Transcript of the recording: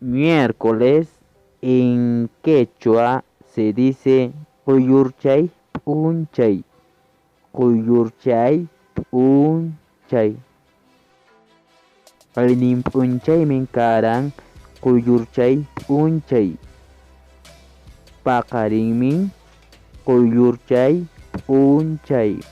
Miércoles en quechua se dice Quyllurchay p'unchay, Quyllurchay p'unchay. Qaynin p'unchaymi karan Quyllurchay p'unchay. Paqarinmi Quyllurchay p'unchay.